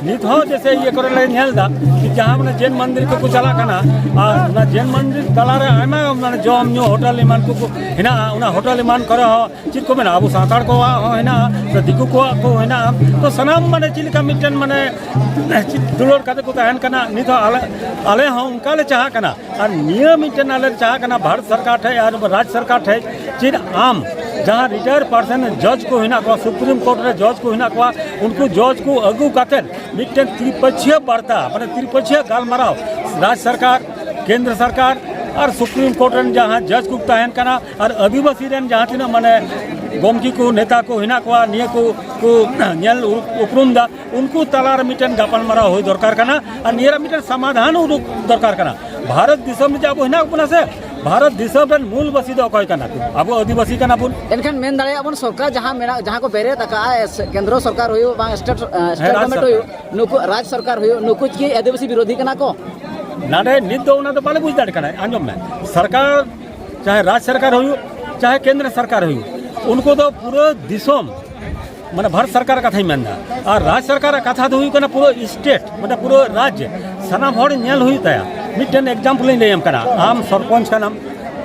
ᱱᱤᱛ ᱦᱚᱸ ᱡᱮᱥᱮ ᱤᱭᱟᱹ ᱠᱚᱨᱮ ᱞᱮ ᱧᱮᱞ ᱮᱫᱟ ᱡᱮ ᱡᱟᱦᱟᱸ ᱢᱟᱱᱮ ᱡᱮᱱ ᱢᱚᱱᱫᱤᱨ ᱠᱚᱠᱚ ᱪᱟᱞᱟᱜ ᱠᱟᱱᱟ, ᱟᱨ ᱚᱱᱟ ᱡᱮᱱ ᱢᱚᱱᱫᱤᱨ ᱛᱟᱞᱟᱨᱮ ᱟᱭᱢᱟ ᱢᱟᱱᱮ ᱡᱚᱢ ᱧᱩ ᱦᱳᱴᱮᱞ ᱮᱢᱟᱱ ᱠᱚᱠᱚ ᱦᱮᱱᱟᱜᱼᱟ᱾ ᱚᱱᱟ ᱦᱳᱴᱮᱞ ᱮᱢᱟᱱ ᱠᱚᱨᱮ ᱦᱚᱸ ᱪᱮᱫ ᱠᱚ ᱢᱮᱱᱟ, ᱟᱵᱚ ᱥᱟᱱᱛᱟᱲ ᱠᱚᱣᱟᱜ ᱦᱚᱸ ᱦᱮᱱᱟᱜᱼᱟ, ᱥᱮ ᱫᱤᱠᱩ ᱠᱚᱣᱟᱜ ᱠᱚ ᱦᱮᱱᱟᱜᱼᱟ᱾ ᱛᱚ ᱥᱟᱱᱟᱢ ᱢᱟᱱᱮ ᱪᱮᱫ ᱞᱮᱠᱟ ᱢᱤᱫᱴᱮᱱ ᱢᱟᱱᱮ ᱪᱮᱫ ᱫᱩᱞᱟᱹᱲ ᱠᱟᱛᱮ ᱠᱚ ᱛᱟᱦᱮᱱ ᱠᱟᱱᱟ, ᱱᱤᱛ ᱦᱚᱸ ᱟᱞᱮ, ᱟᱞᱮ ᱦᱚᱸ ᱚᱱᱠᱟ ᱞᱮ ᱪᱟᱦᱟᱜ ᱠᱟᱱᱟ᱾ ᱟᱨ ᱱᱤᱭᱟᱹ ᱢᱤᱫᱴᱮᱱ ᱟᱞᱮ ᱞᱮ ᱪᱟᱦᱟᱜ ᱠᱟᱱᱟ ᱵᱷᱟᱨᱚᱛ ᱥᱚᱨᱠᱟᱨ ᱴᱷᱮᱡ ᱟᱨ ᱨᱟᱡᱽ ᱥᱚᱨᱠᱟᱨ ᱴᱷᱮᱡ, ᱪᱮᱫ ᱟᱢ ᱡᱟᱦᱟᱸ ᱨᱤᱴᱟᱭᱟᱨ ᱯᱟᱨᱥᱚᱱ ᱡᱚᱡᱽ ᱠᱚ ᱦᱮᱱᱟᱜ ᱠᱚᱣᱟ, ᱥᱩᱯᱨᱤᱢ ᱠᱳᱨᱴ ᱨᱮ ᱡᱚᱡᱽ ᱠᱚ ᱦᱮᱱᱟᱜ ᱠᱚᱣᱟ, ᱩᱱᱠᱩ ᱡᱚᱡᱽ ᱠᱚ ᱟᱹᱜᱩ ᱠᱟᱛᱮ ᱢᱤᱫᱴᱮᱱ ᱛᱨᱤᱯᱚᱠᱷᱤᱭᱟᱹ ᱵᱟᱨᱛᱟ, ᱢᱟᱱᱮ ᱛᱨᱤᱯᱚᱠᱷᱤᱭᱟᱹ ᱜᱟᱞᱢᱟᱨᱟᱣ ᱨᱟᱡᱽ ᱥᱚᱨᱠᱟᱨ, ᱠᱮᱱᱫᱨᱚ ᱥᱚᱨᱠᱟᱨ ᱟᱨ ᱥᱩᱯᱨᱤᱢ ᱠᱳᱨᱴ ᱨᱮᱱ ᱡᱟᱦᱟᱸ ᱡᱚᱡᱽ ᱠᱚ ᱛᱟᱦᱮᱱ ᱠᱟᱱᱟ ᱟᱨ ᱟᱹᱫᱤᱵᱟᱹᱥᱤ ᱨᱮᱱ ᱡᱟᱦᱟᱸ ᱛᱤᱱᱟᱹᱜ ᱢᱟᱱᱮ ᱜᱚᱢᱠᱮ ᱠᱚ, ᱱᱮᱛᱟ ᱠᱚ ᱦᱮᱱᱟᱜ ᱠᱚᱣᱟ, ᱱᱤᱭᱟᱹ ᱠᱚ, ᱠᱚ ᱧᱮᱞ ᱩᱨ-, ᱩᱯᱨᱩᱢ ᱫᱟ, ᱩᱱᱠᱩ ᱛᱟᱞᱟᱨᱮ ᱢᱤᱫᱴᱮᱱ ᱜᱟᱯᱟᱞᱢᱟᱨᱟᱣ ᱦᱩᱭ ᱫᱚᱨᱠᱟᱨ ᱠᱟᱱᱟ ᱟᱨ ᱱᱤᱭᱟᱹ ᱨᱮ ᱢᱤᱫᱴᱮᱱ ᱥᱚᱢᱟᱫᱷᱟᱱ ᱩᱰᱩᱠ ᱫᱚᱨᱠᱟᱨ ᱠᱟᱱᱟ᱾ ᱵᱷᱟᱨᱚᱛ ᱫᱤᱥᱚᱢ ᱨᱮ ᱡᱮ ᱟᱵᱚ ᱦᱮᱱᱟᱜ ᱵᱚᱱᱟ ᱥᱮ, ᱵᱷᱟᱨᱚᱛ ᱫᱤᱥᱚᱢ ᱨᱮᱱ ᱢᱩᱞ ᱵᱟᱹᱥᱤ ᱫᱚ ᱚᱠᱚᱭ ᱠᱟᱱᱟ ᱠᱚ? ᱟᱵᱚ ᱟᱹᱫᱤᱵᱟᱹᱥᱤ ᱠᱟᱱᱟ ᱵᱚᱱ᱾ ᱮᱱᱠᱷᱟᱱ ᱢᱮᱱ ᱫᱟᱲᱮᱭᱟᱜᱼᱟ ᱵᱚᱱ ᱥᱚᱨᱠᱟᱨ ᱡᱟᱦᱟᱸ ᱢᱮᱱᱟᱜ, ᱡᱟᱦᱟᱸ ᱠᱚ ᱵᱮᱨᱮᱫ ᱟᱠᱟᱫᱼᱟ, ᱮᱥ-, ᱠᱮᱱᱫᱨᱚ ᱥᱚᱨᱠᱟᱨ ᱦᱩᱭᱩᱜ ᱵᱟᱝ ᱥᱴᱮᱴ, ᱮ, ᱥᱴᱮᱴ ᱦᱮᱸ, ᱨᱟᱡᱽ ᱜᱚᱵᱷᱚᱨᱱᱢᱮᱱᱴ ᱥᱚᱨᱠᱟᱨ᱾ ᱦᱩᱭᱩᱜ, ᱱᱩᱠᱩ ᱨᱟᱡᱽ ᱥᱚᱨᱠᱟᱨ ᱦᱩᱭᱩᱜ, ᱱᱩᱠᱩ ᱪᱤᱠᱤ ᱟᱹᱫᱤᱵᱟᱹᱥᱤ ᱵᱤᱨᱳᱫᱷᱤ ᱠᱟᱱᱟ ᱠᱚ? ᱱᱟᱰᱮ ᱱᱤᱛ ᱫᱚ ᱚᱱᱟ ᱫᱚ ᱵᱟᱞᱮ ᱵᱩᱡᱽ ᱫᱟᱲᱮᱭᱟᱜ ᱠᱟᱱᱟ᱾ ᱟᱸᱡᱚᱢ ᱢᱮ, ᱥᱚᱨᱠᱟᱨ ᱪᱟᱦᱮ ᱨᱟᱡᱽ ᱥᱚᱨᱠᱟᱨ ᱦᱩᱭᱩᱜ, ᱪᱟᱦᱮ ᱠᱮᱱᱫᱨᱚ ᱥᱚᱨᱠᱟᱨ ᱦᱩᱭᱩᱜ, ᱩᱱᱠᱩ ᱫᱚ ᱯᱩᱨᱟᱹ ᱫᱤᱥᱚᱢ, ᱢᱟᱱᱮ ᱵᱷᱟᱨᱚᱛ ᱥᱚᱨᱠᱟᱨ ᱠᱟᱛᱷᱟᱧ ᱢᱮᱱᱫᱟ, ᱟᱨ ᱨᱟᱡᱽ ᱥᱚᱨᱠᱟᱨᱟᱜ ᱠᱟᱛᱷᱟ ᱫᱚ ᱦᱩᱭᱩᱜ ᱠᱟᱱᱟ ᱯᱩᱨᱟᱹ ᱥᱴᱮᱴ, ᱢᱟᱱᱮ ᱯᱩᱨᱟᱹ ᱨᱟᱡᱽ, ᱥᱟᱱᱟᱢ ᱦᱚᱲ ᱧᱮᱞ ᱦᱩᱭᱩᱜ ᱛᱟᱭᱟ᱾ ᱢᱤᱫᱴᱮᱱ ᱮᱠᱡᱟᱢᱯᱚᱞ ᱤᱧ ᱞᱟᱹᱭᱟᱢ ᱠᱟᱱᱟ, ᱟᱢ ᱥᱚᱨᱯᱚᱧᱪ ᱠᱟᱱᱟᱢ,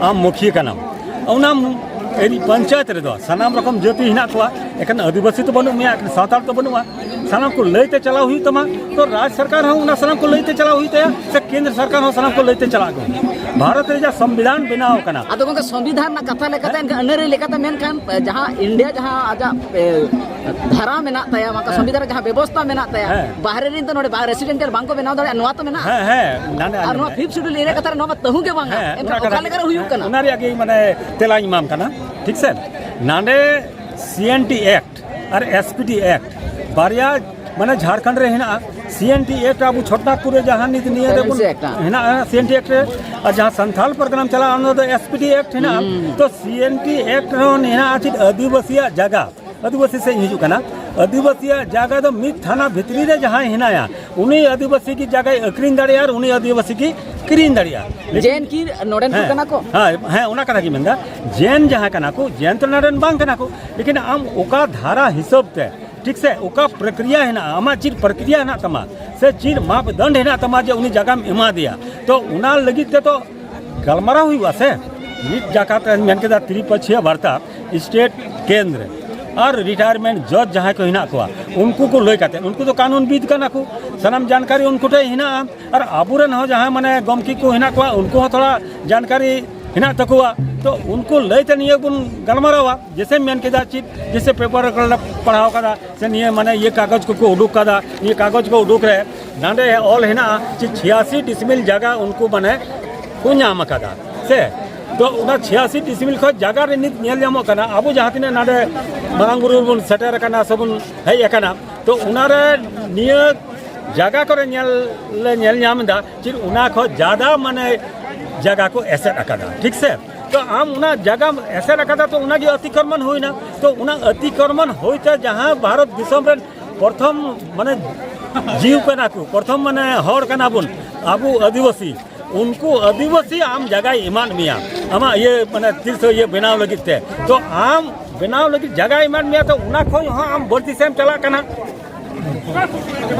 ᱟᱢ ᱢᱩᱠᱷᱤᱭᱟᱹ ᱠᱟᱱᱟᱢ, ᱚᱱᱟ ᱮᱨᱤ ᱯᱚᱧᱪᱟᱭᱮᱛ ᱨᱮᱫᱚ ᱥᱟᱱᱟᱢ ᱨᱚᱠᱚᱢ ᱡᱟᱹᱛᱤ ᱦᱮᱱᱟᱜ ᱠᱚᱣᱟ, ᱮᱠᱷᱮᱱ ᱟᱹᱫᱤᱵᱟᱹᱥᱤ ᱫᱚ ᱵᱟᱹᱱᱩᱜ ᱢᱮᱭᱟ, ᱮᱠᱷᱮᱱ ᱥᱟᱱᱛᱟᱲ ᱫᱚ ᱵᱟᱹᱱᱩᱜᱼᱟ᱾ ᱥᱟᱱᱟᱢ ᱠᱚ ᱞᱟᱹᱭᱛᱮ ᱪᱟᱞᱟᱣ ᱦᱩᱭᱩᱜ ᱛᱟᱢᱟ᱾ ᱛᱚ ᱨᱟᱡᱽ ᱥᱚᱨᱠᱟᱨ ᱦᱚᱸ ᱚᱱᱟ ᱥᱟᱱᱟᱢ ᱠᱚ ᱞᱟᱹᱭᱛᱮ ᱪᱟᱞᱟᱣ ᱦᱩᱭᱩᱜ ᱛᱟᱭᱟ, ᱥᱮ ᱠᱮᱱᱫᱨᱚ ᱥᱚᱨᱠᱟᱨ ᱦᱚᱸ ᱥᱟᱱᱟᱢ ᱠᱚ ᱞᱟᱹᱭᱛᱮ ᱪᱟᱞᱟᱜ ᱠᱟᱱᱟ? ᱵᱷᱟᱨᱚᱛ ᱨᱮ ᱡᱟᱦᱟᱸ ᱥᱚᱝᱵᱤᱫᱷᱟᱱ ᱵᱮᱱᱟᱣ ᱟᱠᱟᱱᱟ᱾ ᱟᱫᱚ ᱜᱚᱝᱠᱮ, ᱥᱚᱝᱵᱤᱫᱷᱟᱱ ᱨᱮᱱᱟᱜ ᱠᱟᱛᱷᱟ ᱞᱮᱠᱟᱛᱮ, ᱮᱱᱠᱷᱟᱱ ᱟᱹᱱᱟᱹᱨᱤ ᱞᱮᱠᱟᱛᱮ ᱢᱮᱱᱠᱷᱟᱱ, ᱮ, ᱡᱟᱦᱟᱸ ᱤᱱᱰᱤᱭᱟ ᱡᱟᱦᱟᱸ ᱟᱡᱟᱜ, ᱮ, ᱫᱷᱟᱨᱟ ᱢᱮᱱᱟᱜ ᱛᱟᱭᱟ, ᱵᱟᱝᱠᱷᱟᱱ ᱦᱮᱸ᱾ ᱥᱚᱝᱵᱤᱫᱷᱟᱱ ᱨᱮ ᱡᱟᱦᱟᱸ ᱵᱮᱵᱚᱥᱛᱟ ᱢᱮᱱᱟᱜ ᱛᱟᱭᱟ, ᱦᱮᱸ᱾ ᱵᱟᱦᱨᱮ ᱨᱮᱱ ᱫᱚ ᱱᱚᱰᱮ ᱵᱟᱝ ᱨᱮᱥᱤᱰᱮᱱᱴᱟᱞ ᱵᱟᱝᱠᱚ ᱵᱮᱱᱟᱣ ᱫᱟᱲᱮᱭᱟᱜᱼᱟ, ᱱᱚᱣᱟ ᱛᱚ ᱢᱮᱱᱟᱜᱼᱟ? ᱦᱮᱸ, ᱦᱮᱸ, ᱱᱟᱰᱮ ᱟᱨ ᱟᱸᱡᱚᱢ ᱱᱚᱣᱟ ᱢᱮ᱾ ᱯᱷᱤᱯᱛᱷ ᱥᱤᱰᱩᱞ ᱮᱨᱤᱭᱟ ᱠᱟᱛᱷᱟ ᱨᱮ ᱱᱚᱣᱟ ᱢᱟ ᱛᱟᱹᱦᱩ ᱜᱮ ᱵᱟᱝᱟ᱾ ᱦᱮᱸ, ᱮᱱᱠᱷᱟᱱ ᱚᱱᱟ ᱚᱠᱟ ᱨᱮᱭᱟᱜ ᱞᱮᱠᱟ ᱨᱮ ᱦᱩᱭᱩᱜ ᱦᱮᱸ, ᱠᱟᱱᱟ? ᱚᱱᱟ ᱨᱮᱭᱟᱜ ᱜᱮ ᱢᱟᱱᱮ ᱛᱮᱞᱟᱧ ᱮᱢᱟᱢ ᱠᱟᱱᱟ, ᱴᱷᱤᱠ ᱥᱮ? ᱱᱟᱰᱮ ᱥᱤ ᱮᱱ ᱴᱤ ᱮᱠᱴ ᱟᱨ ᱮᱥ ᱯᱤ ᱴᱤ ᱮᱠᱴ ᱵᱟᱨᱭᱟ ᱢᱟᱱᱮ ᱡᱷᱟᱲᱠᱷᱚᱸᱰ ᱨᱮ ᱦᱮᱱᱟᱜᱼᱟ, ᱥᱤ ᱮᱱ ᱴᱤ ᱮᱠᱴ ᱟᱵᱚ ᱪᱷᱳᱴᱱᱟᱜᱽᱯᱩᱨ ᱨᱮ ᱡᱟᱦᱟᱸ ᱱᱤᱛ ᱱᱤᱭᱟᱹ ᱨᱮᱵᱚᱱ ᱥᱤ ᱮᱱ ᱴᱤ ᱮᱠᱴ ᱨᱮ᱾ ᱦᱮᱱᱟᱜᱼᱟ, ᱥᱤ ᱮᱱ ᱴᱤ ᱮᱠᱴ ᱨᱮ, ᱟᱨ ᱡᱟᱦᱟᱸ ᱥᱟᱱᱛᱷᱟᱞ ᱯᱟᱨᱜᱟᱱᱟᱢ ᱪᱟᱞᱟᱜᱼᱟ, ᱚᱱᱟ ᱫᱚ ᱮᱥ ᱯᱤ ᱴᱤ ᱮᱠᱴ ᱦᱮᱱᱟᱜᱼᱟ᱾ ᱦᱩᱸ᱾ ᱛᱚ ᱥᱤ ᱮᱱ ᱴᱤ ᱮᱠᱴ ᱨᱮᱦᱚᱸ ᱦᱮᱱᱟᱜᱼᱟ ᱪᱮᱫ ᱟᱹᱫᱤᱵᱟᱹᱥᱤᱭᱟᱜ ᱡᱟᱭᱜᱟ, ᱟᱹᱫᱤᱵᱟᱹᱥᱤ ᱥᱮᱫ ᱤᱧ ᱦᱤᱡᱩᱜ ᱠᱟᱱᱟ, ᱟᱹᱫᱤᱵᱟᱹᱥᱤᱭᱟᱜ ᱡᱟᱭᱜᱟ ᱫᱚ ᱢᱤᱫ ᱛᱷᱟᱱᱟ ᱵᱷᱤᱛᱨᱤ ᱨᱮ ᱡᱟᱦᱟᱸᱭ ᱦᱮᱱᱟᱭᱟ, ᱩᱱᱤ ᱟᱹᱫᱤᱵᱟᱹᱥᱤ ᱜᱮ ᱡᱟᱭᱜᱟᱭ ᱟᱹᱠᱷᱨᱤᱧ ᱫᱟᱲᱮᱭᱟᱜᱼᱟ ᱟᱨ ᱩᱱᱤ ᱟᱹᱫᱤᱵᱟᱹᱥᱤ ᱜᱮ ᱠᱤᱨᱤᱧ ᱫᱟᱲᱮᱭᱟᱜᱼᱟ᱾ ᱞᱮᱠᱤᱱ ᱡᱮᱱ ᱠᱤ ᱱᱚᱰᱮᱱ ᱠᱚ ᱦᱮᱸ, ᱠᱟᱱᱟ ᱠᱚ? ᱦᱮᱸ, ᱦᱮᱸ, ᱚᱱᱟ ᱠᱟᱛᱷᱟ ᱜᱮ ᱢᱮᱱᱫᱟ, ᱡᱮᱱ ᱡᱟᱦᱟᱸ ᱠᱟᱱᱟ ᱠᱚ, ᱡᱮᱱ ᱛᱚ ᱱᱚᱰᱮᱱ ᱵᱟᱝ ᱠᱟᱱᱟ ᱠᱚ, ᱞᱮᱠᱤᱱ ᱟᱢ ᱚᱠᱟ ᱫᱷᱟᱨᱟ ᱦᱤᱥᱟᱹᱵ ᱛᱮ, ᱴᱷᱤᱠ ᱥᱮ, ᱚᱠᱟ ᱯᱨᱚᱠᱨᱤᱭᱟ ᱦᱮᱱᱟᱜᱼᱟ, ᱟᱢᱟᱜ ᱪᱮᱫ ᱯᱨᱚᱠᱨᱤᱭᱟ ᱦᱮᱱᱟᱜ ᱛᱟᱢᱟ, ᱥᱮ ᱪᱮᱫ ᱢᱟᱯᱫᱚᱱᱰ ᱦᱮᱱᱟᱜ ᱛᱟᱢᱟ ᱡᱮ ᱩᱱᱤ ᱡᱟᱭᱜᱟᱢ ᱮᱢᱟ ᱫᱮᱭᱟ, ᱛᱚ ᱚᱱᱟ ᱞᱟᱹᱜᱤᱫ ᱛᱮ ᱛᱚ ᱜᱟᱞᱢᱟᱨᱟᱣ ᱦᱩᱭᱩᱜᱼᱟ ᱥᱮ᱾ ᱢᱤᱫ ᱡᱟᱠᱟᱛ ᱨᱮ ᱢᱮᱱ ᱠᱮᱫᱟ ᱛᱨᱤᱯᱚᱠᱷᱤᱭᱚ ᱵᱟᱨᱛᱟ, ᱥᱴᱮᱴ ᱠᱮᱱᱫᱨᱚ ᱟᱨ ᱨᱤᱴᱟᱭᱟᱨᱢᱮᱱᱴ ᱡᱚᱡᱽ ᱡᱟᱦᱟᱸᱭ ᱠᱚ ᱦᱮᱱᱟᱜ ᱠᱚᱣᱟ, ᱩᱱᱠᱩ ᱠᱚ ᱞᱟᱹᱭ ᱠᱟᱛᱮ, ᱩᱱᱠᱩ ᱫᱚ ᱠᱟᱹᱱᱩᱱ ᱵᱤᱫ ᱠᱟᱱᱟ ᱠᱚ, ᱥᱟᱱᱟᱢ ᱡᱟᱱᱠᱟᱨᱤ ᱩᱱᱠᱩ ᱴᱷᱮᱱ ᱦᱮᱱᱟᱜᱼᱟ᱾ ᱟᱨ ᱟᱵᱚᱨᱮᱱ ᱦᱚᱸ ᱡᱟᱦᱟᱸᱭ ᱢᱟᱱᱮ ᱜᱚᱢᱠᱮ ᱠᱚ ᱦᱮᱱᱟᱜ ᱠᱚᱣᱟ, ᱩᱱᱠᱩ ᱦᱚᱸ ᱛᱷᱚᱲᱟ ᱡᱟᱱᱠᱟᱨᱤ ᱦᱮᱱᱟᱜ ᱛᱟᱠᱚᱣᱟ᱾ ᱛᱚ ᱩᱱᱠᱩ ᱞᱟᱹᱭᱛᱮ ᱱᱤᱭᱟᱹ ᱵᱚᱱ ᱜᱟᱞᱢᱟᱨᱟᱣᱟ᱾ ᱡᱮᱥᱮ ᱢᱮᱱ ᱠᱮᱫᱟ ᱪᱮᱫ, ᱡᱮᱥᱮ ᱯᱮᱯᱟᱨ ᱨᱮ ᱯᱟᱲᱦᱟᱣ ᱠᱟᱫᱟ, ᱥᱮ ᱱᱤᱭᱟᱹ ᱢᱟᱱᱮ ᱤᱭᱟᱹ ᱠᱟᱜᱚᱡᱽ ᱠᱚᱠᱚ ᱩᱰᱩᱠ ᱠᱟᱫᱟ, ᱱᱤᱭᱟᱹ ᱠᱟᱜᱚᱡᱽ ᱠᱚ ᱩᱰᱩᱠ ᱨᱮ ᱱᱟᱰᱮ ᱚᱞ ᱦᱮᱱᱟᱜᱼᱟ ᱪᱮ ᱪᱷᱤᱭᱟᱥᱤ ᱰᱤᱥᱢᱤᱞ ᱡᱟᱭᱜᱟ ᱩᱱᱠᱩ ᱢᱟᱱᱮ ᱠᱚ ᱧᱟᱢ ᱟᱠᱟᱫᱟ ᱥᱮ᱾ ᱛᱚ ᱚᱱᱟ ᱪᱷᱤᱭᱟᱥᱤ ᱰᱤᱥᱢᱤᱞ ᱠᱷᱚᱱ ᱡᱟᱭᱜᱟ ᱨᱮ ᱱᱤᱛ ᱧᱮᱞ ᱧᱟᱢᱚᱜ ᱠᱟᱱᱟ, ᱟᱵᱚ ᱡᱟᱦᱟᱸ ᱛᱤᱱᱟᱹᱜ ᱱᱟᱰᱮ ᱢᱟᱨᱟᱝ ᱵᱩᱨᱩ ᱵᱚᱱ ᱥᱮᱴᱮᱨ ᱟᱠᱟᱱᱟ ᱥᱮᱵᱚᱱ ᱦᱮᱡ ᱟᱠᱟᱱᱟ, ᱛᱚ ᱚᱱᱟᱨᱮ ᱱᱤᱭᱟᱹ ᱡᱟᱭᱜᱟ ᱠᱚᱨᱮ ᱧᱮᱞ ᱞᱮ ᱧᱮᱞ ᱧᱟᱢ ᱮᱫᱟ ᱪᱮᱫ ᱚᱱᱟ ᱠᱷᱚᱱ ᱡᱟᱫᱟ ᱢᱟᱱᱮ ᱡᱟᱭᱜᱟ ᱠᱚ ᱮᱥᱮᱫ ᱟᱠᱟᱫᱟ, ᱴᱷᱤᱠ ᱥᱮ? ᱛᱚ ᱟᱢ ᱚᱱᱟ ᱡᱟᱭᱜᱟᱢ ᱮᱥᱮᱫ ᱟᱠᱟᱫᱟ, ᱛᱚ ᱚᱱᱟᱜᱮ ᱚᱛᱤᱠᱨᱚᱢᱚᱱ ᱦᱩᱭᱱᱟ᱾ ᱛᱚ ᱚᱱᱟ ᱚᱛᱤᱠᱨᱚᱢᱚᱱ ᱦᱩᱭᱛᱮ ᱡᱟᱦᱟᱸ ᱵᱷᱟᱨᱚᱛ ᱫᱤᱥᱚᱢ ᱨᱮᱱ ᱯᱨᱚᱛᱷᱚᱢ ᱢᱟᱱᱮ ᱡᱤᱣ ᱠᱟᱱᱟ ᱠᱚ, ᱯᱨᱚᱛᱷᱚᱢ ᱢᱟᱱᱮ ᱦᱚᱲ ᱠᱟᱱᱟ ᱵᱚᱱ ᱟᱵᱚ ᱟᱹᱫᱤᱵᱟᱹᱥᱤ, ᱩᱱᱠᱩ ᱟᱹᱫᱤᱵᱟᱹᱥᱤ ᱟᱢ ᱡᱟᱭᱜᱟᱭ ᱮᱢᱟᱫ ᱢᱮᱭᱟ ᱟᱢᱟᱜ ᱤᱭᱟᱹ ᱢᱟᱱᱮ ᱛᱤᱥ ᱤᱭᱟᱹ ᱵᱮᱱᱟᱣ ᱞᱟᱹᱜᱤᱫ ᱛᱮ᱾ ᱛᱚ ᱟᱢ ᱵᱮᱱᱟᱣ ᱞᱟᱹᱜᱤᱫ ᱡᱟᱭᱜᱟᱭ ᱮᱢᱟᱫ ᱢᱮᱭᱟ, ᱛᱚ ᱚᱱᱟ ᱠᱷᱚᱱ ᱦᱚᱸ ᱟᱢ ᱵᱟᱹᱲᱛᱤ ᱥᱮᱫ ᱮᱢ ᱪᱟᱞᱟᱜ ᱠᱟᱱᱟ᱾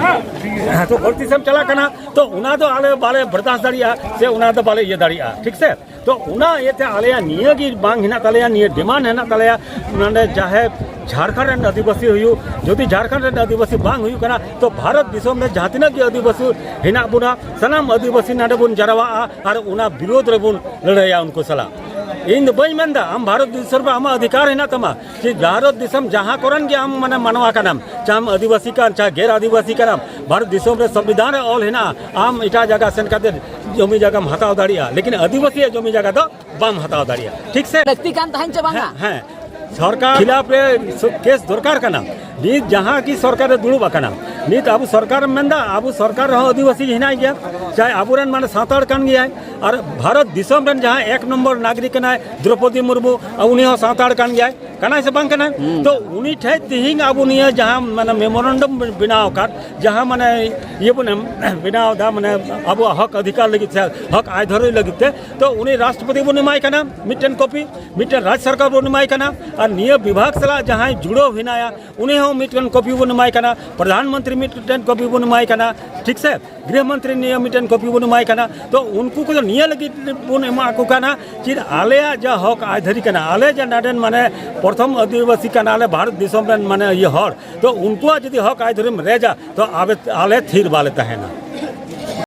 ᱦᱮᱸ, ᱛᱚ ᱵᱟᱹᱲᱛᱤ ᱥᱮᱫ ᱮᱢ ᱪᱟᱞᱟᱜ ᱠᱟᱱᱟ, ᱛᱚ ᱚᱱᱟ ᱫᱚ ᱟᱞᱮ ᱵᱟᱞᱮ ᱵᱚᱨᱫᱟᱥᱛ ᱫᱟᱲᱮᱭᱟᱜᱼᱟ, ᱥᱮ ᱚᱱᱟ ᱫᱚ ᱵᱟᱞᱮ ᱤᱭᱟᱹ ᱫᱟᱲᱮᱭᱟᱜᱼᱟ, ᱴᱷᱤᱠ ᱥᱮ? ᱛᱚ ᱚᱱᱟ ᱤᱭᱟᱹᱛᱮ ᱟᱞᱮᱭᱟᱜ ᱱᱤᱭᱟᱹ ᱜᱮ ᱵᱟᱝ ᱦᱮᱱᱟᱜ ᱛᱟᱞᱮᱭᱟ, ᱱᱤᱭᱟᱹ ᱰᱤᱢᱟᱱᱰ ᱦᱮᱱᱟᱜ ᱛᱟᱞᱮᱭᱟ, ᱱᱚᱰᱮ ᱡᱟᱦᱮ ᱡᱷᱟᱲᱠᱷᱚᱸᱰ ᱨᱮᱱ ᱟᱹᱫᱤᱵᱟᱹᱥᱤ ᱦᱩᱭᱩᱜ, ᱡᱩᱫᱤ ᱡᱷᱟᱲᱠᱷᱚᱸᱰ ᱨᱮᱱ ᱟᱹᱫᱤᱵᱟᱹᱥᱤ ᱵᱟᱝ ᱦᱩᱭᱩᱜ ᱠᱟᱱᱟ, ᱛᱚ ᱵᱷᱟᱨᱚᱛ ᱫᱤᱥᱚᱢ ᱨᱮ ᱡᱟᱦᱟᱸ ᱛᱤᱱᱟᱹᱜ ᱜᱮ ᱟᱹᱫᱤᱵᱟᱹᱥᱤ ᱦᱮᱱᱟᱜ ᱵᱚᱱᱟ, ᱥᱟᱱᱟᱢ ᱟᱹᱫᱤᱵᱟᱹᱥᱤ ᱱᱚᱰᱮ ᱵᱚᱱ ᱡᱟᱨᱣᱟᱜᱼᱟ ᱟᱨ ᱚᱱᱟ ᱵᱤᱨᱳᱫᱷ ᱨᱮᱵᱚᱱ ᱞᱟᱹᱲᱦᱟᱹᱭᱟ ᱩᱱᱠᱩ ᱥᱟᱞᱟᱜ᱾ ᱤᱧ ᱫᱚ ᱵᱟᱹᱧ ᱢᱮᱱᱫᱟ ᱟᱢ ᱵᱷᱟᱨᱚᱛ ᱫᱤᱥᱚᱢ ᱨᱮ ᱟᱢᱟᱜ ᱚᱫᱷᱤᱠᱟᱨ ᱦᱮᱱᱟᱜ ᱛᱟᱢᱟ, ᱡᱮ ᱵᱷᱟᱨᱚᱛ ᱫᱤᱥᱚᱢ ᱡᱟᱦᱟᱸ ᱠᱚᱨᱮᱱ ᱜᱮ ᱟᱢ ᱢᱟᱱᱮ ᱢᱟᱱᱣᱟ ᱠᱟᱱᱟᱢ, ᱪᱟᱦᱮ ᱟᱢ ᱟᱹᱫᱤᱵᱟᱹᱥᱤ ᱠᱟᱱ, ᱪᱟᱦᱮ ᱜᱮᱨ ᱟᱹᱫᱤᱵᱟᱹᱥᱤ ᱠᱟᱱᱟᱢ, ᱵᱷᱟᱨᱚᱛ ᱫᱤᱥᱚᱢ ᱨᱮ ᱥᱚᱝᱵᱤᱫᱷᱟᱱ ᱨᱮ ᱚᱞ ᱦᱮᱱᱟᱜᱼᱟ, ᱟᱢ ᱮᱴᱟᱜ ᱡᱟᱭᱜᱟ ᱥᱮᱱ ᱠᱟᱛᱮ ᱡᱚᱢᱤ ᱡᱟᱭᱜᱟᱢ ᱦᱟᱛᱟᱣ ᱫᱟᱲᱮᱭᱟᱜᱼᱟ, ᱞᱮᱠᱤᱱ ᱟᱹᱫᱤᱵᱟᱹᱥᱤᱭᱟᱜ ᱡᱚᱢᱤ ᱡᱟᱭᱜᱟ ᱫᱚ ᱵᱟᱢ ᱦᱟᱛᱟᱣ ᱫᱟᱲᱮᱭᱟᱜᱼᱟ, ᱴᱷᱤᱠ ᱥᱮ? ᱞᱟᱹᱠᱛᱤ ᱠᱟᱱ ᱛᱟᱦᱮᱸᱱ ᱪᱮ ᱵᱟᱝᱟ? ᱦᱮᱸ, ᱦᱮᱸ᱾ ᱥᱚᱨᱠᱟᱨ ᱠᱷᱤᱞᱟᱯ ᱨᱮ ᱥᱚ-, ᱠᱮᱥ ᱫᱚᱨᱠᱟᱨ ᱠᱟᱱᱟ᱾ ᱱᱤᱛ ᱡᱟᱦᱟᱸ ᱠᱤ ᱥᱚᱨᱠᱟᱨ ᱨᱮ ᱫᱩᱲᱩᱵ ᱟᱠᱟᱱᱟ, ᱱᱤᱛ ᱟᱵᱚ ᱥᱚᱨᱠᱟᱨᱮᱢ ᱢᱮᱱᱫᱟ, ᱟᱵᱚ ᱥᱚᱨᱠᱟᱨ ᱨᱮᱦᱚᱸ ᱟᱹᱫᱤᱵᱟᱹᱥᱤ ᱦᱮᱱᱟᱭ ᱜᱮᱭᱟ, ᱪᱟᱦᱮ ᱟᱵᱚᱨᱮᱱ ᱢᱟᱱᱮ ᱥᱟᱱᱛᱟᱲ ᱠᱟᱱ ᱜᱮᱭᱟᱭ, ᱟᱨ ᱵᱷᱟᱨᱚᱛ ᱫᱤᱥᱚᱢ ᱨᱮᱱ ᱡᱟᱦᱟᱸ ᱮᱠ ᱱᱚᱢᱵᱚᱨ ᱱᱟᱜᱽᱨᱤᱠ ᱠᱟᱱᱟᱭ ᱫᱨᱚᱯᱚᱫᱤ ᱢᱩᱨᱢᱩ, ᱩᱱᱤ ᱦᱚᱸ ᱥᱟᱱᱛᱟᱲ ᱠᱟᱱ ᱜᱮᱭᱟᱭ, ᱠᱟᱱᱟᱭ ᱥᱮ ᱵᱟᱝ ᱠᱟᱱᱟᱭ? ᱛᱚ ᱩᱱᱤ ᱴᱷᱮᱡ ᱛᱤᱦᱤᱧ ᱟᱵᱚ ᱱᱤᱭᱟᱹ ᱡᱟᱦᱟᱸ ᱢᱟᱱᱮ ᱢᱮᱢᱳᱨᱮᱱᱰᱟᱢ ᱵᱮᱱᱟᱣ ᱟᱠᱟᱫ, ᱡᱟᱦᱟᱸ ᱢᱟᱱᱮ ᱤᱭᱟᱹ ᱵᱚᱱ ᱮᱢ ᱵᱮᱱᱟᱣ ᱮᱫᱟ, ᱢᱟᱱᱮ ᱟᱵᱚᱣᱟᱜ ᱦᱚᱠ ᱚᱫᱷᱤᱠᱟᱨ ᱞᱟᱹᱜᱤᱫ ᱥᱮ ᱦᱚᱠ ᱟᱭᱫᱷᱟᱨᱤ ᱞᱟᱹᱜᱤᱫ ᱛᱮ, ᱛᱚ ᱩᱱᱤ ᱨᱟᱥᱴᱨᱚᱯᱚᱛᱤ ᱵᱚᱱ ᱮᱢᱟᱭ ᱠᱟᱱᱟ ᱢᱤᱫᱴᱮᱱ ᱠᱚᱯᱤ, ᱢᱤᱫᱴᱮᱱ ᱨᱟᱡᱽ ᱥᱚᱨᱠᱟᱨ ᱵᱚᱱ ᱮᱢᱟᱭ ᱠᱟᱱᱟ, ᱟᱨ ᱱᱤᱭᱟᱹ ᱵᱤᱵᱷᱟᱜᱽ ᱥᱟᱞᱟᱜ ᱡᱟᱦᱟᱸᱭ ᱡᱩᱲᱟᱹᱣ ᱦᱮᱱᱟᱭᱟ ᱩᱱᱤ ᱦᱚᱸ ᱢᱤᱫᱴᱮᱱ ᱠᱚᱯᱤ ᱵᱚᱱ ᱮᱢᱟᱭ ᱠᱟᱱᱟ, ᱯᱨᱚᱫᱷᱟᱱ ᱢᱚᱱᱛᱨᱤ ᱢᱤᱫᱴᱮᱱ ᱠᱚᱯᱤ ᱵᱚᱱ ᱮᱢᱟᱭ ᱠᱟᱱᱟ, ᱴᱷᱤᱠ ᱥᱮ? ᱜᱨᱤᱦᱚ ᱢᱚᱱᱛᱨᱤ ᱱᱤᱭᱟᱹ ᱢᱤᱫᱴᱮᱱ ᱠᱚᱯᱤ ᱵᱚᱱ ᱮᱢᱟᱭ ᱠᱟᱱᱟ᱾ ᱛᱚ ᱩᱱᱠᱩ ᱠᱚᱫᱚ ᱱᱤᱭᱟᱹ ᱞᱟᱹᱜᱤᱫ ᱵᱚᱱ ᱮᱢᱟ ᱠᱚ ᱠᱟᱱᱟ, ᱪᱮᱫ ᱟᱞᱮᱭᱟᱜ ᱡᱟ ᱦᱚᱠ ᱟᱹᱭᱫᱟᱹᱨᱤ ᱠᱟᱱᱟ, ᱟᱞᱮ ᱡᱟ ᱱᱟᱰᱮᱱ ᱢᱟᱱᱮ ᱯᱨᱚᱛᱷᱚᱢ ᱟᱹᱫᱤᱵᱟᱹᱥᱤ ᱠᱟᱱᱟᱞᱮ ᱵᱷᱟᱨᱚᱛ ᱫᱤᱥᱚᱢ ᱨᱮᱱ ᱢᱟᱱᱮ ᱤᱭᱟᱹ ᱦᱚᱲ, ᱛᱚ ᱩᱱᱠᱩᱣᱟᱜ ᱡᱩᱫᱤ ᱦᱚᱠ ᱟᱹᱭᱫᱟᱹᱨᱤᱢ ᱨᱮᱡᱟ, ᱛᱚ ᱟᱵᱮ, ᱟᱞᱮ ᱛᱷᱤᱨ ᱵᱟᱞᱮ ᱛᱟᱦᱮᱱᱟ᱾